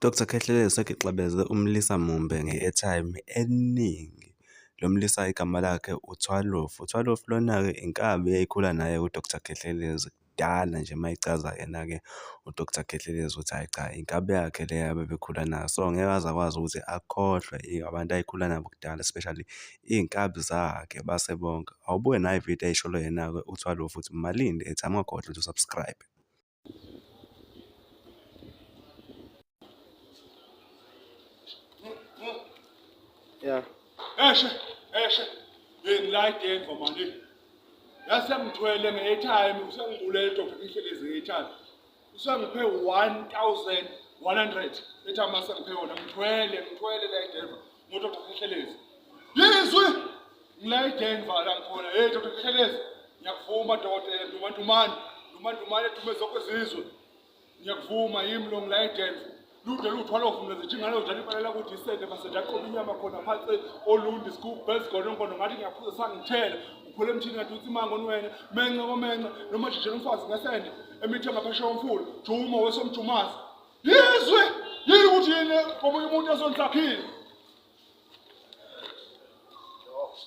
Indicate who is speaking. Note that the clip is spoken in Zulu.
Speaker 1: Dr Khehlelezi usegixabeze umlisa mumbe nge-airtime eningi. Lo mlisa igama lakhe uThwalofu. UThwalofu lona-ke inkabi eyayikhula naye u-Dr Khehlelezi kudala nje uma echaza yena-ke u-Dr Khehlelezi ukuthi hhayi cha, inkabi yakhe le ababekhula nayo. So, ngeke aze akwazi ukuthi akhohlwe abantu ayekhula nabo kudala, especially iy'nkabi zakhe base bonke. Awubuke nayi ividiyo ayisholo yena-ke uThwalofu ukuthi malini i-airtime, ungakhohlwa ukuthi u-subscribe.
Speaker 2: Yeah.
Speaker 3: Eshe, eshe. Ngilayide emva manje. Yasengithwele nge-airtime, usengibulele Dr. Ngihlelezi nge-airtime. Usengiphe 1100 airtime asengiphe yona. Ngithwele, ngithwele la eDenver. NgoDr. Ngihlelezi. Yizwi! Ngila eDenver la ngikhona. Hey Dr. Khehlelezi, ngiyakuvuma dokotela Ndumandumane. Ndumandumane edume zonke izizwe. Ngiyakuvuma yimi lo ngila eDenver. Lude luthwala ofuna zijingane njalo ibalela ukuthi isende masende aqoba inyama khona phansi olundi scoop best gono ngathi ngiyaphuza sangithela ukhwela emthini ngathi uthi mango wena menxe komenxe noma jijela umfazi ngesende emithe ngaphesheya komfula juma wesomjumazi yizwe yini ukuthi yini komunye umuntu esonhlakhile.